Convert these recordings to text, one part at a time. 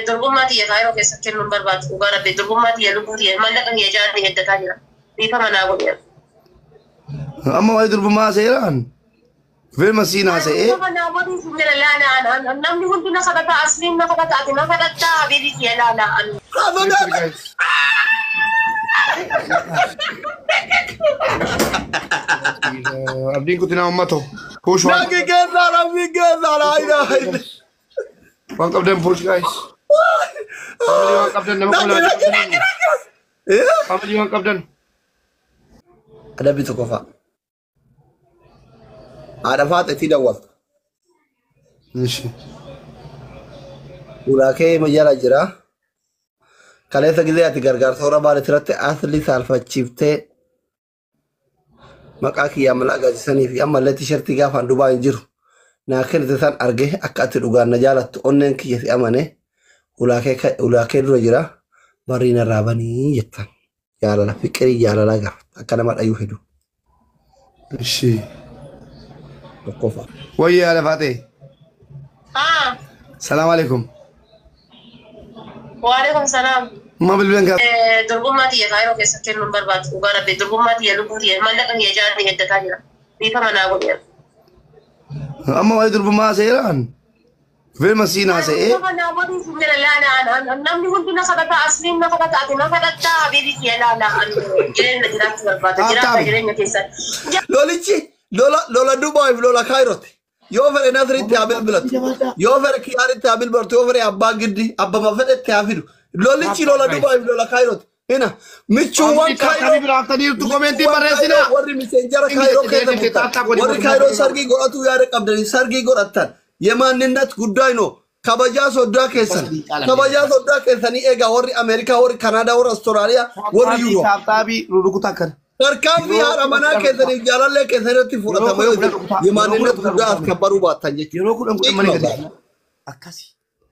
Durbummaa tiyya Kaayiroo keessatti kennuu hin barbaadu. Dhugaa Rabbi, durbummaa tiyya, lubbuu tiyya, mallaqa kiyya jaarri heddataa jira. Dhiifama naa godhi. Amma waa'ee durbummaa seeraan filma siin haasa'ee. Dhiifama naa godhi sin jedha laala. Namni hundi na kadhata, asliin na kadhata, ati na kadhatta, habiibi kiyya laala. Haa sodaatan. Abdiin kutinaa uummato. Push waan Nagi keessaa, rabbi keessaa, laa ilaaha illa. Waan qabdan push, guys. Family waan qabdan nama Nagi, 12. Nagi, nagi, nagi. Eh? Family waan qabdan. Adabbii tokkoffaa. Haadha faaxeetii dawwalta. Ishi. Ulaa kee jala jira. Kaleessa gizee ati gargaarsa hora baale irratti asli saalfachiiftee maqaa kiyyaa mala agarsiisanii fi ammallee tishertii gaafaan dubaa hin jiru. Naa kennite san arge akka ati dhugaan na jaalattu onneen kiyya si amane, ulaa kee dura jira, barrii narraa banii jettan. Jaalala fiqirii jaalalaa gaafata akka nama dhayuu hedu. Ishi. Tokkoffaa. Wayyaa haadha faatee. Haa. Salaam alaikum. Waalaikum salaam. Ma bilbilan kaa. Durbummaa tiyya Kaayiroo keessatti kennuu hin barbaadu. Dhugaa Rabbi, durbummaa tiyya, lubbuu tiyya, mallaqa kiyya jaarri heddataa jira. Dhiifama naa godhi. Amma waa'ee durbummaa seeraan filma siin haasa'ee. Dhiifama naa godhi sin jedha laala. Namni hundi na kadhata, asliin na kadhata, ati na kadhatta, habiibi kiyya laala. Jireenya jiraachuu barbaada. Jiraata jireenya keessatti. Lolichi lola lola Dubaay fi lola Kaayirooti. Yoo fedhe Nasritti haa bilbilatu. Yoo fedhe Kiyaaritti haa bilbilatu. Yoo fedhe abbaa giddi abbama fedhetti haa fidu. Lolichi lola Dubaay fi lola Kaayirooti. Ina michuuwwan Kaayiroo. Biraataniirtu komentii barreessinaa. Warri miseenjara Kaayiroo keessa bultan. Warri Kaayiroo sargii godhatu yaada qabdanii sargii godhattan. የማንነት ጉዳይ ነው። Kabajaa soddaa keessan. Kabajaa soddaa keessanii eegaa, warri Ameerikaa, warri Kanaadaa, warri Austraaliyaa, warri Yuuroo. Taaptaabii rurukutaa akkana. Tarkaanfii haadha manaa keessaniif jaalallee keessan irratti fudhatama yoo isin የማንነት ጉዳይ አስከበሩ baattan jechuudha. Yeroo 10 10 malee gadi. Akkasi.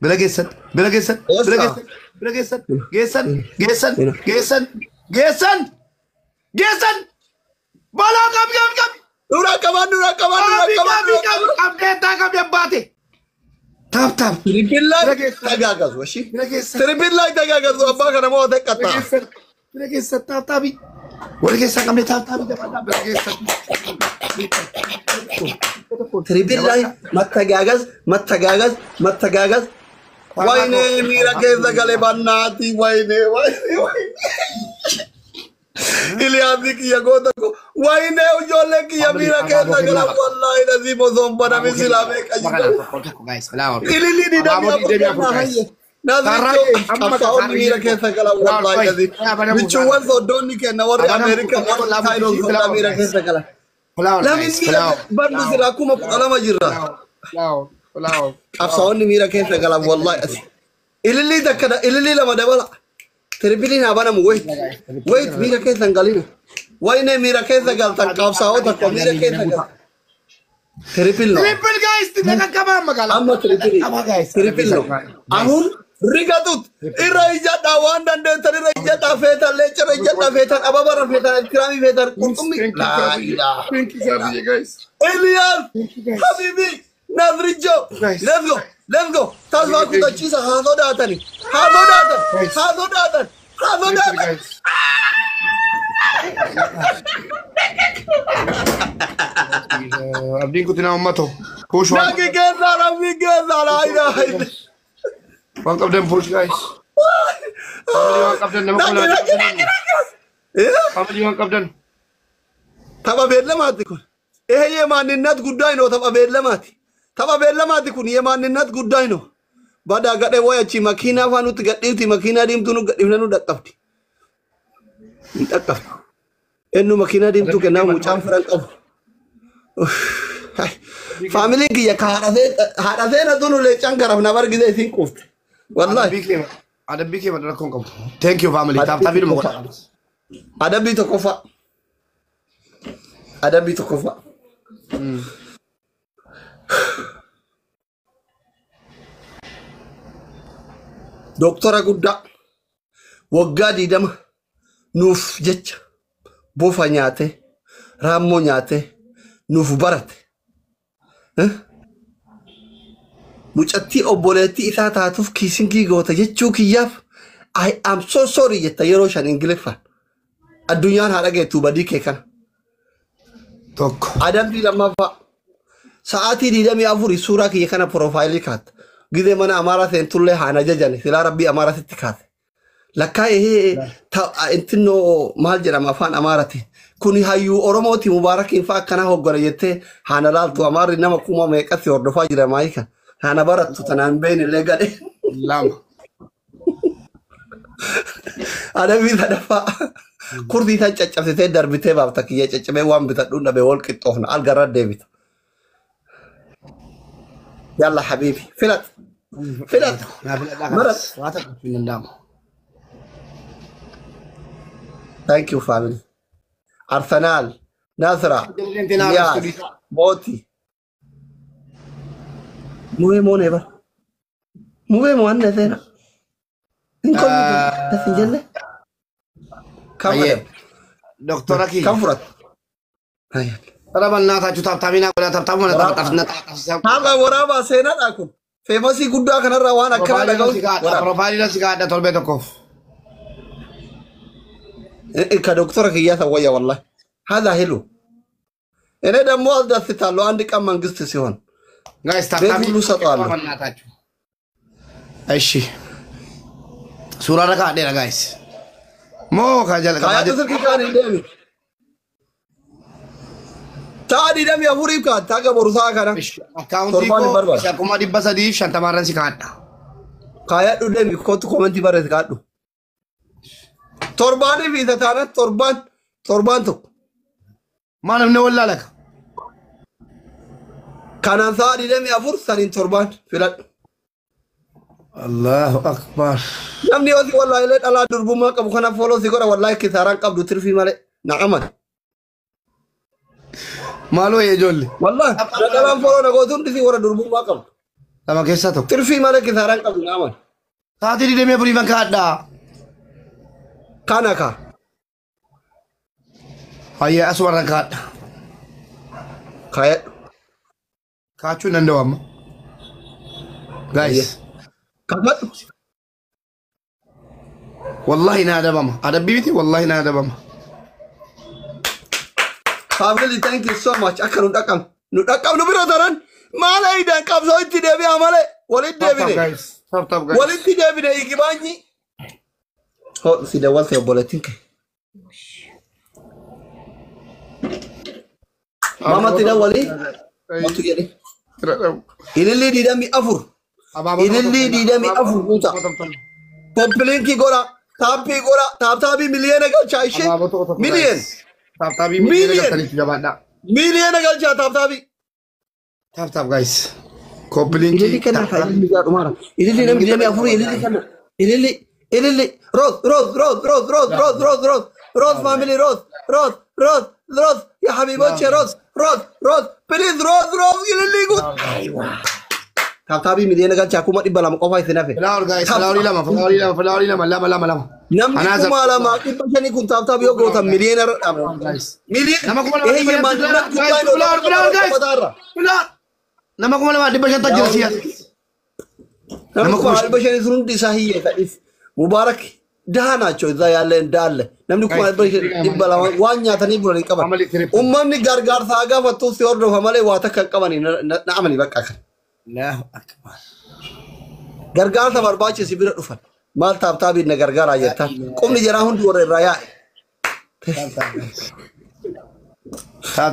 Bira geessan, bira geessan, bira geessan, bira geessan, geessan, geessan, geessan, geessan, geessan. Balaa qabi qabi qabi. Nurraa qabaan, nurraa qabaan, nurraa Qabi qabaan. qabi qabi qabdeettaa qabi abbaate. Tap tap. Triple ላይ Bira geessan. ተጋገዙ። እሺ Bira geessan. Triple ላይ ተጋገዙ። Abbaa kana moo Bira teqqatta. geessan. Bira geessan tap taabii. Warri keessan qabne tap taabii dabalaa bira geessan. Triple ላይ መተጋገዝ፣ መተጋገዝ፣ መተጋገዝ። ወይኔ miira keessa gale bannaati, ወይኔ ወይኔ ወይኔ Iliyaasi kiyya goota ko, ወይኔ ijoollee kiyya miira keessa gala, wallaahi nasiib osoo hin banamin silaa meeqa jiru. Ililli 24 hayye. Nasrichoo, qabsaa'onni miira keessa galan, wallaahi nasiib. Michuuwwan soddoonni kenna, warri Ameerikaa, warri Kaayiroo soddaa miira keessa galan. Lamin miira barnu silaa 12,000 jirra. Qabsaa'onni miira keessa galan, wallaahi asi. Ililli takka, ililli lama dabala. Triple iin haa banamu, wait. Wait, miira keessa hin galina. Wayne miira keessa galtan, qabsaa'ota tokko miira keessa galan. Triple ነው. Triple, guys, qaqqabaa magaalaa. Amma triple. Qaqqabaa, guys. Triple ነው. አሁን ርገጡት። Irra ijjadhaa, waan dandeettan irra ijjadhaa, feetan leenca irra ijjadhaa, feetan ababa irra, feetan iskiraamii, feetan qurxummii. Laa ilaaha. Thank you, Sabiye, guys. Elias Habibi Nazrijo, let's go, let's go. ተስፋ kutachiisa, haa sodaatani, haa sodaatan, haa sodaatan, haa sodaatan. Guys. Abdiin kutinaa uummato. Push waan Nagi keessaa, rabbi keessaa, laa ilaaha illa. Waan qabdan push, guys. Family waan qabdan nama Nagi, 12. Nagi, nagi, nagi. Eh? Family waan qabdan. Tapha beellamaati kun. ይሄ የማንነት ጉዳይ ነው። Tapha beellamaati. Tapha beellamaati kun የማንነት ጉዳይ ነው። Badaa gadhee way achi makiinaa faa nutti gadhiifti, makiinaa diimtuu nu gadhiifna, nu dhaqqabdi. Hin dhaqqabdu. Ennu makiinaa diimtuu kennaa mucaan firan qabu. Family n kiyya ka haadha seena tunu leecaan garaf na bargise isin quufte. Wallaahi. Adabbii kee madda rakkoon qabu. Thank you, family. Tap tap dhuma godha. Adabbii tokkoffaa. Adabbii tokkoffaa. Doktora guddaa waggaa 20 nuuf jecha bofa nyaate, raammoo nyaate, nuuf barate. Eh? Mucattii obboleettii isaa taatuuf kiisingii goota jechuu kiyyaaf I am so sorry jetta yeroo 5 Ingiliffaan. Addunyaan haa dhageettu badii kee kana. 1. Adabbii lammaffaa. Sa'aatii 24 suuraa kiyya kana piroofaayilii kaatta. Gizee mana Amaaraa seentullee haan ajajani. Silaa rabbii Amaaraa sitti kaase. Lakkaa ehee intinnoo maal jedhama afaan Amaaraatiin. Kuni hayyuu Oromooti Mubaarakiin fa'aa akkanaa hoggana jettee haana laaltu Amaarri nama kuma meeqatti hordofaa jira maayika. Haana barattu tanaan beeknillee gadhe. 2. Adabbii sadaffaa. Kurtii tan caccabsitee darbitee baafta kiyya caccabee waan bitadhuun dhabee wal qixxoofna algarra deebita. Yalla habiibi filat filat marat. Waa takka hin danda'amu. Thank you family. Arsenal, Nasra, Riyad, Moti. Mubee moonee bara. Mubee mo'anne seena. Hin kolfitu. Tas hin jenne. Kam Ayyee. adam? Doktora kiyya. Kam fudhatu? Ayyee. Tara bal'aa taaptaabina godhaa taaptaabuma na taaptaabna. Haala waraabaa seenaadha kun. Feemasii guddaa kanarraa waan akkana dhaga'uun waraaba. Piroofaayilii si kaadha torbee tokkoof. Ka doktora kiyyaa san wayya wallahi. Haadha hilu. እኔ ደግሞ አስደስታለሁ አንድ ቀን መንግስት ሲሆን ጋይስ ቤት ታፕታቢ ሁሉ እሰጠዋለሁ። በእናታችሁ። እሺ ሱራ ረካ አደራ ጋይስ ሞ ከጀል ካያቱ ስልክ ካን እንደሚ ታዲ ደም የፉሪ ካ ታገበሩ ሳ ከና እሺ አካውንቲ Torbaan hin ኮ barbaadu. kuma dhibba sadii fi shantamarran si kaadha. ካያዱ ደም ኮቱ ኮመንቲ በረት ካዱ ቶርባን ፊ ተታነ ቶርባን ቶርባን ቶ Maal namni wallaalaka? kanan sa'a 24 saniin torbaan filadhu. Allahu akbar. Namni yoo si wallaahi illee dhalaa durbummaa qabu kana fooloo si godha wallaahi kisaaraan qabdu tirfii malee na aman. Maaloo ijoollee? Wallaahi dhalaan fooloo na gootu hundi si warra durbummaa qabdu. Lama keessaa tokko. Tirfii malee kisaaraan qabdu na aman. Sa'aatii 24 kaadha. Kana kaa. Hayyee asumarran kaadha. Kaayadhu. Kaachuu hin danda'u amma. Guys. Kakadhu. Wallahi na adabama. Adabbii miti wallahi na adabama. Family thank you so much akka nu dhaqqabnu. Nu dhaqqabnu bira taran maal eeydan qabsoo itti deebi'aa malee walitti deebine. Guys. Tap tap guys. Walitti deebine igibaanyi. Hoo si dawwalte obboleettiin kee. Mamatti dawwalii. Matu jedhe. Ilillii 24. Ilillii 24 guuta. Koppiliinkii godha. Taappii godha. Taaptaabii miliyoona galchaa ishee. Miliyoon. Taaptaabii miliyoona galchaniif jabaadha. Miliyoona galchaa taaptaabii. Tap tap guys. Koppiliinkii. Ilillii kenna kaa ilillii gaa dhumaara. Ilillii namni 24 ilillii kenna. Ilillii ilillii roos roos roos roos roos roos roos roos roos family roos roos roos roos ya habiboche roos roos roos please roos roos ilillii guut. Taaptaabii miliyoona galchaa 200,000 qofa isin hafe. Flower guys. Flower lama. Flower lama. Flower lama. Lama lama lama. Namni 2,500 kun taaptaabii yoo gootan miliyoona irra dhaabama. Guys. Miliyoona. Nama 2,500 guys. Flower flower guys. Flower. Nama 2,500 jira siya. Namni 2,500 sun hundi isaa hiyyeessa dhis. Mubaarak ድሃ ናቸው እዛ ያለ እንዳለ namni 2,200 waan nyaatanii bulan hin qaban. Uummanni gargaarsa hagaa fattuu si hordofa malee waa takka hin qabani na amani bakka kan. Allahu akbar. Gargaarsa barbaachisi bira dhufan. Maal taaptaabiin na gargaaraa jettaan. Qubni jaraa hundi warra irraa yaa'e.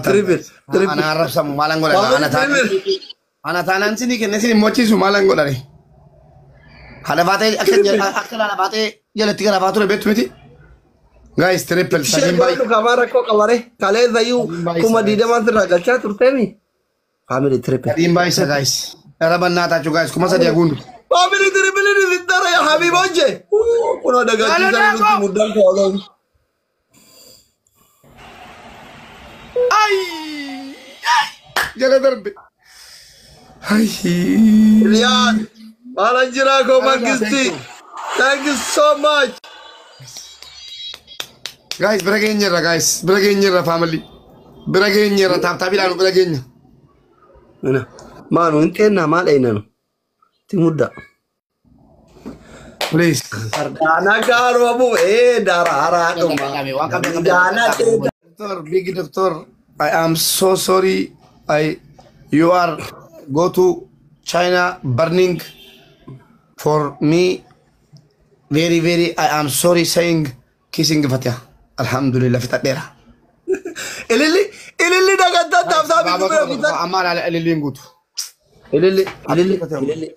Triple triple. Ana arrabsamu maalan godha ana taanaan ana taanaan sinii kenne sin mochiisu maalan godhani. Haadha baatee akka akka laala baatee jalatti gara baatee ture beektu miti. Guys triple sadiin baay'ee. Kamaa rakkoo qabare kalee zayyuu 20,000 sirraa galchaa turteemi. Family triple. Sadiin baay'isa guys. Irra bannaataachuu guys 3,000 haguundu. Family triple ni sittara ya habiboche. Kun dagachiisan nuti muddaan kooloo. Ay! Jala darbe. Ay! Riyad, maalan jiraa koo mangisti. Thank you so much. Guys bira geenyerra guys bira geenyerra family. Bira geenyerra taaptaabiidhaan bira geenya. Maanu hin xeennaa maal eenyanu? Timudda. Please. Sardaana gaaroo bu'ee daraaraa dhuma. Doctor, big doctor, I am so sorry. I, you are go to China burning for me. Very, very, I am sorry saying kissing Fatiha. Alhamdulillah, fitadera. Ililli, ililli dagattaa taabsaa bitu bira kutan. Amma ala ililliin guutu. Ililli, ililli, ililli,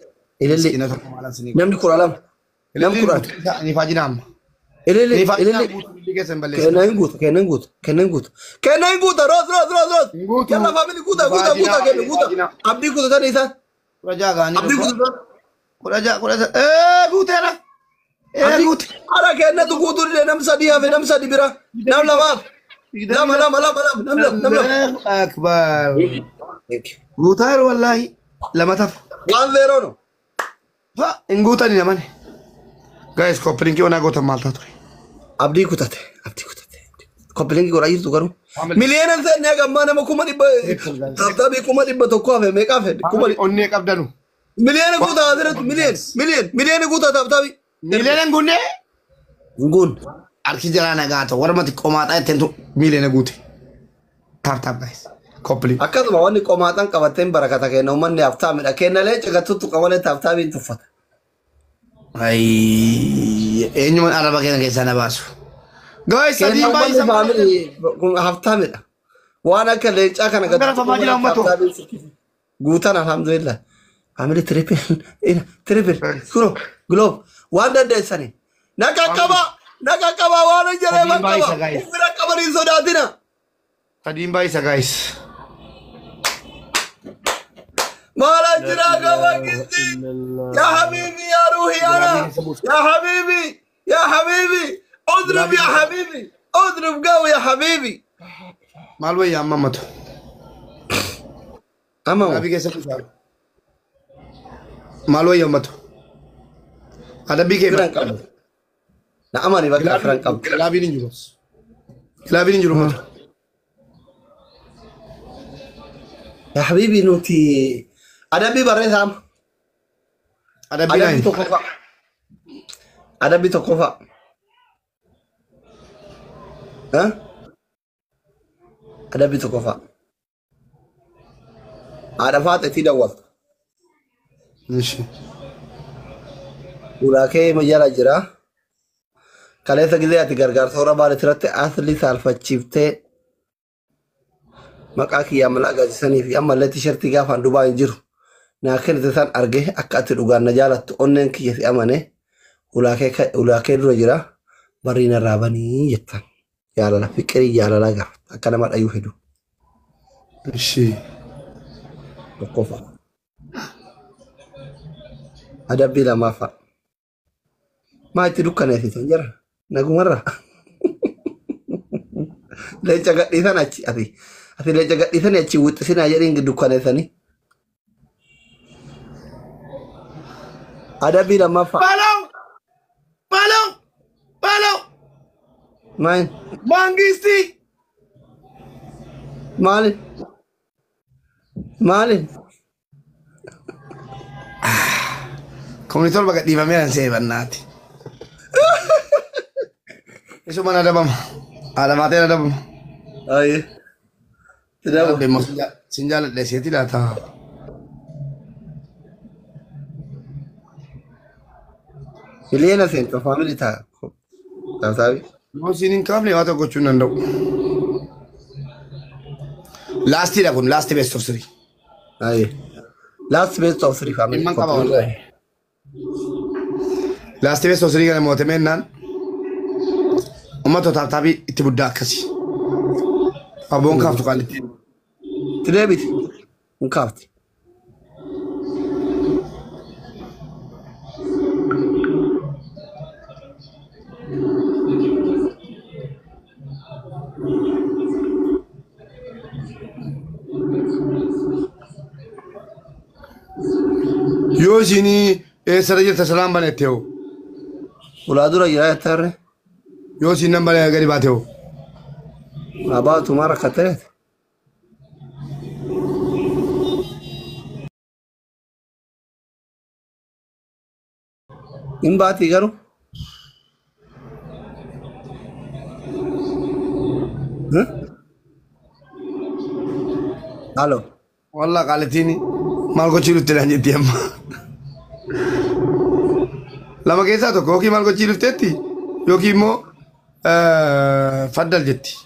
ililli. Namni 12. Namni 10. Ni faajina amma. Ililli, Ni faajina ililli. guutu ililli keessa hin balleessin. Kenna hin guuta, kenna hin guuta, kenna hin guuta. Kenna hin guuta, roos, roos, roos, roos. Hin guutu. Yalla family guuta, guuta, guuta, kenna guuta. Abdii guuta tan isaan. 16 gaanii. Abdii guuta. 16, 16. Ee guuteera. Ee guute. Ara kennatu guutuu dide nam 3 hafe, nam 3 bira. Nam 2 hafe. Lama, lama, lama, lama, nam 2, nam 2. Allahu akbar. Guutaa yeroo wallaahi lama tafa. 1-0 no. Fa hin guutani namani. Guys, koppilinkii onaa gootan maal ta'a ture? Abdii kutate, abdii kutate. Koppilinkii godhaa jirtu garuu. Miliyoona seennee gammaa nama 100,000 taphii 100,000 hafe meeqa hafe? Onnee qabdanu. Miliyoona guutaa asirratti miliyoon miliyoon miliyoona guutaa taphii. Miliyoona hin guunnee? Hin guunne. Harki jalaa nagaa ta'u warra mati qomaaxaa ittiin tu miliyoona guute. Taap taap guys. Koppilinkii. Akkasuma wanni qomaaxaan qabatteen barakata kenna uummanni haftaamidha. Kennalee caqatuttu qamalee taphaabiin tuffata. Ayii eenyumaan araba keenya keessaa na baasu. Guys, Kenna sadiin uummanni baay'isa. faamilii haftaamidha. Waan akka leencaa kana Gara famaa jira uummatu. Guutan alhamdulillah. Faamilii triple triple kunoo gloob waan dandeessanii. Na qaqqaba na qaqqaba waan hin jedhee Sadiin baay'isa, qaqqaba. guys. Bira qabanii sodaatina. Sadiin baay'isa guys. Maala jira gaba gisti. Ya habibi ya ruhi ana. Ya habibi ya habibi. اضرب يا حبيبي اضرب قوي يا حبيبي. Maal wayyaa amma ammatu. Amma Adabbii keessa buusaa. Maal wayyaa ammatu. Adabbii kee firan qabu. Na amani bakka firan qabu. Kilaabiin hin jiru. Kilaabiin hin jiru ammatu. Ya habibi nuti adabbii barreessaam. Adabbii Adabbii naayin. tokkoffaa. Adabbii tokkoffaa. Ha? Adabbii tokkoffaa. Haadha faaxeetii dawwalta. Ishi. Ulaa kee jala jira. Kaleessa gisee ati gargaarsa hora baale irratti asli saalfachiiftee maqaa kiyyaa mala agarsiisanii fi ammallee tishertii gaafaan dubaa hin jiru. Naa kennite san argee akka ati dhugaan na jaalattu onneen kiyya si amane ulaa kee dura jira barrii narraa banii jettan. Jaalala fiqirii jaalalaa gaafata akka nama dhayuu hedu Ishi. tokkoffaa. Adabbii lammaffaa. Maa itti dukkaneessitan jira nagumarra. Leenca gadhiisan achi ati ati leenca gadhiisanii achi wixxisinaa jedhiin dukkaneessanii. Adabbii lammaffaa. Balaw! Balaw! Balaw! Maal Mangisti! maali maali Koomini torba gadhiifamee nan seebannaati. Isuma na adabama. Haadha maateen adabama. Ayi. Tidaabu. Sin jaaladhe seeti laata. Miliyoona seentu faamilii ta'a. Taataabi. Yoo siin hin kaafne waa tokko gochuu hin danda'u. Laastiidha kun laasti best of three. Ayi. Last best of three family. Dhimman qaba wallahi. Laasti best of three kana mootamee naan uummata taaptaabii itti buddaa akkasi. Abboon kaaftu qaalitti. Tideebiti. Hin kaafti. Yoo isinii eessarra jirta salaan baneette hoo? Ulaa dura jira jettarre. Yoo isin nan banee gadi baate hoo? Abaatu maa rakkattee? Hin baatii garuu. Halo. Wallaa qaalittiin maal gochii dhufte naan jetti amma. Lama keessaa tokko yookiin maal gochii dhufteetti yookiin immoo faddal jetti.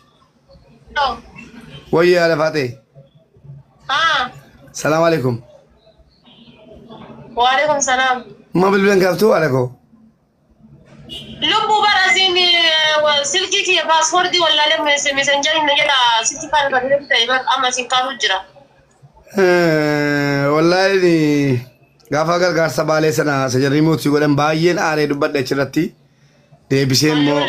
Wayii haadha faatee. Salaam alaikum. Waalaikum salaam. Ma bilbilan kaaftuu haadha koo? Lubbuu bara siin silkii kiyya paaspoortii wallaalee meesenjarii na jedha silkii kana kan ta'e bar amma siin kaasuu jira. Wallaahi gaafa gargaarsa baalee sana sajarrii mootii godhan baay'een aaree dubbadhe achirratti deebisee immoo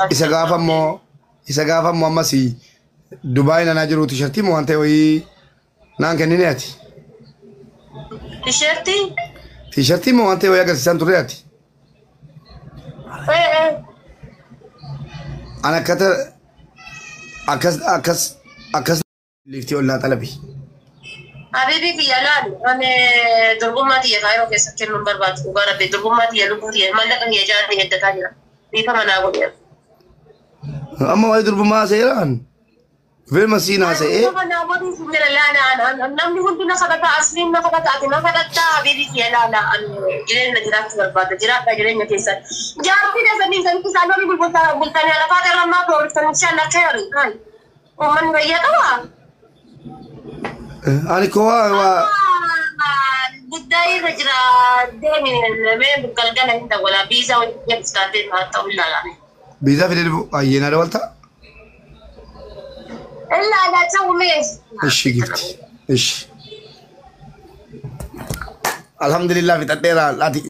isa gaafa immoo isa gaafa immoo ammas Dubaay nanaa jiru tishartii moo waan ta'e wayii naan kennine ati. Tisheertii? Tishartii moo waan ta'e wayii agarsiisaan turre ati. An akkata akkas akkas akkas liftii ollaa xalabi. Habibi kiyya laal ani durbummaa tiyya kaayiroo keessatti kennuun barbaadu dhugaa rabbi durbummaa tiyya lubbuu tiyya maallaqa kiyya jaarri heddataa jira. Biifa manaa godhe. Amma waa'ee durbummaa seeraan Dhufee siin haasa'ee Namni hundi na kadhata asliin na kadhata ati na kadhatta habibi kiyya laala jireenya jiraachuu barbaada jiraadha jireenya keessatti. Jaartii keessatti kan isaan horii bultanii alafaa irra tooristanii bishaan akka yaaru. Uummanni fayyaa qabaa? Ani koo waa Guddaa irra jira deemi mee galgala hin dawwala biizaa wajjin jedhu haa ta'u ilaalame. Biizaa fidee dhufu ayyeenaa dabalta. Ilaalaa ta'u mee. Ishi gifti ishi. Alhamdulillah fixadheera ati.